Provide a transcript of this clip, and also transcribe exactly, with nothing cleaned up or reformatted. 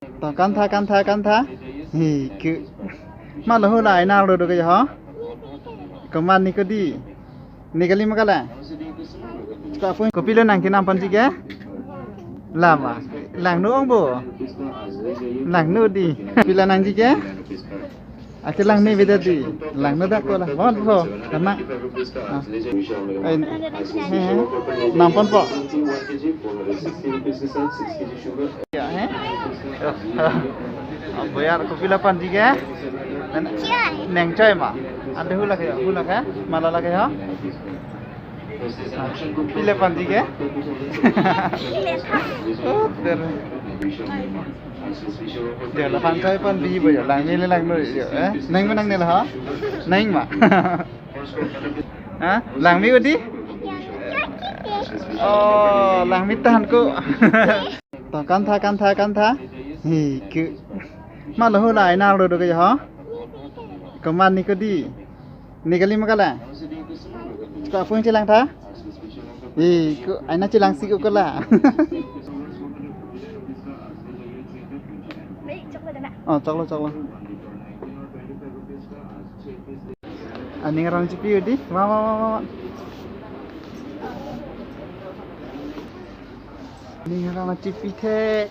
To kantha, kantha, kantha. Hi, ke. Malo hula ina lo do ke ho. Komat ni ko di. Ni kali ma kala. Ko apun kopilo nang kenam ponji ke? Lama. Langno ong bo. Langno di. Kopilo nangji ke? Ake langni beda di. Langno dak ko la. Bon ho. Karena. Ah. Eh, eh, eh. Nam ponpo. Ya, eh? Oh, oh. Boyar kopilo ponji ke? Neng choi ma. Ante hula ke, hula ke? Malo lake ho? Ah, kopilo ponji ke? Oh, ter. Ya, la phan choi ponji bo ya. Langni le langno ya, eh? Neng menang ne la ha? Neng ma. Ha? Langmi ko di? Oh, langmi tahan ko. To kantha, kantha, kantha. Hi, ke. Malo hula ina lo do ke ho. Komat ni ko di. Ni kali ma kala. Ko apun chelang tha. Hi, ko aina chelang si ko kala. Oh, choklo, choklo. Aning arong chipi udi. Wa, wa, wa, wa, wa. Aning arong chipi the.